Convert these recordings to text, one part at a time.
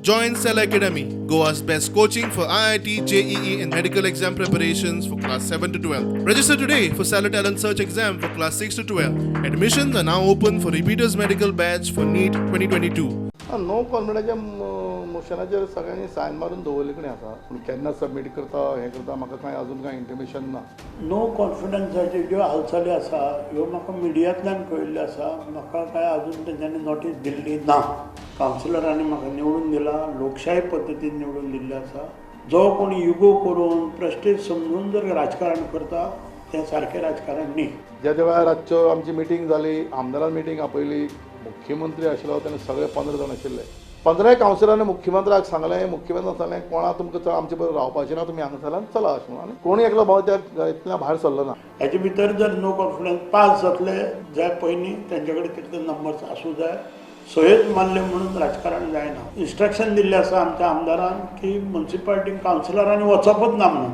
Join Cell Academy, Goa's best coaching for IIT, JEE, and medical exam preparations for class 7 to 12. Register today for Cellar Talent Search exam for class 6 to 12. Admissions are now open for repeaters medical batch for NEET 2022. No कॉन्फिडन्साच्या मोशनाचेर सगळ्यांनी sign मारून दवरले कडेन आसा, पूण केन्ना submit करता हें करता म्हाका कांय अजून कांय इंटिमेशन ना. नो कॉन्फिडन्साच्यो ज्यो हालचाली आसा ह्यो म्हाका मिडियांतल्यान कळिल्ल्यो आसा. म्हाका काय अजून तेंच्यांनी नोटीस दिल्ली ना. कावन्सिलरांनी म्हाका निवडून दिला, लोकशाही पद्दतीन निवडून दिल्लें आसा. जो कोण युगो करून प्रेस्टेज समजून जर राजकारण करता तें सारकें राजकारण न्ही. ज्या ज्या वेळार रातच्यो आमची मिटींग जाली, आमदारान मिटींग आपयली, मुख्यमंत्री आशिल्लो तेन्ना सगळे 15 जाण आशिल्ले. 15 कावन्सिलरांनी मुख्यमंत्र्याक सांगलें, मुख्यमंत्र्यान सांगलें कोणा तुमकां आमचे बरोबर रावपाचें ना, तुमी हांगा चला चला अशें म्हणून. आनी कोणी एकलो भाव त्या इतल्या भायर सरलो ना. हाचे भितर जर नो कॉन्फिडन्स पास जातले जाय पयलीं तेंचे कडेन तितले नंबर्स आसूं जाय. सयच मारले म्हणून राजकारण जायना. इन्स्ट्रक्शन दिल्लें आसा आमच्या आमदारान की मुन्सिपालिटीन कावन्सिलरांनी वचपूच ना म्हणून,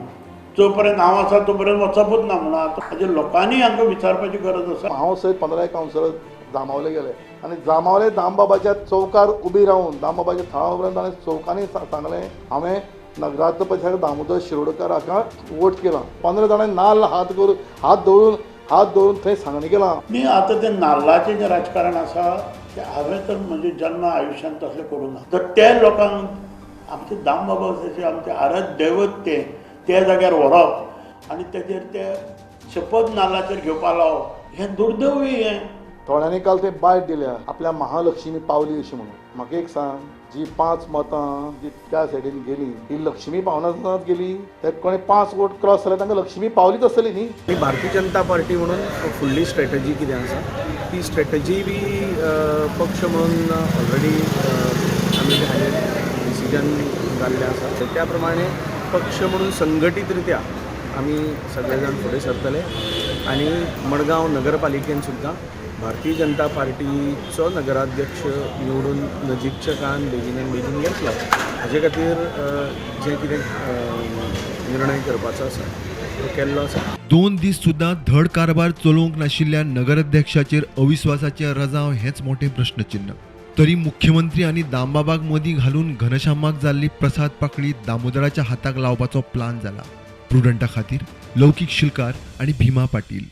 जो पर्यंत हांव आसा तो पर्यंत वचपूच ना म्हणून. आतां हाजेर लोकांनी हांकां विचारपाची गरज आसा. हांव सयत 15 कावन्सिलर जामावले गेले आनी जामावले दामबाबाच्या चौकार उबी रावन दामबाबाच्या थळा उबी रावन ताणें चौकांनी सांगलें हांवें नगराध्यक्ष दामोदर शिरोडकर हाका वोट केला. 15 जाणांनी नाल्ल हात करून हात दवरून थंय सांगणी केला. न्ही, आतां तें नाल्लाचें जें राजकारण आसा तें हांवें तर म्हजे जन्म आयुश्यांत तसलें करूं ना. तर त्या लोकांक आमचे दामबाबा जशे आमचे आराध्य दैवत ते त्या जाग्यार व्हरप आनी तेजेर ते शपथ नाल्लाचेर घेवपा लावप हें दुर्दैवी. हें थोड्यांनी काल थंय बायट दिल्या आपल्या महालक्ष्मी पावली अशी म्हणून. म्हाका एक सांग, जी 5 मतां जी त्या सायडीन गेली ही लक्ष्मी पावनासतना गेली. ते कोणी 5 वोट क्रॉस जाल्यार तांकां लक्ष्मी पावलीच आसतली न्ही. आनी भारतीय जनता पार्टी म्हणून फुडली स्ट्रेटजी कितें आसा ती स्ट्रेटजी बी पक्ष म्हणून ऑलरेडी आमी हाजेर डिसिजन जाल्लें आसा. त्या प्रमाणे पक्ष म्हणून संघटीत रित्या आमी सगळे जाण फुडें सरतले आनी मडगांव नगरपालिकेन सुद्दां भारतीय जनता पार्टीचो नगराध्यक्ष निवडून नजीकच्या काळान बेगीन बेगीन येतलो. हाजे खातीर जें कितें निर्णय करपाचो आसा तो केल्लो आसा. 2 दीस सुद्दां धड कारभार चलोवंक नाशिल्ल्या नगराध्यक्षाचेर अविश्वासाचें रजांव हेंच मोठें प्रश्नचिन्ह. तरी मुख्यमंत्री आनी दामबाबाक मदीं घालून घनश्यामाक जाल्ली प्रसाद पाकळी दामोदराच्या हाताक लावपाचो प्लान जाला. प्रुडंटा खातीर लौकीक शिलकार आनी भीमा पाटील.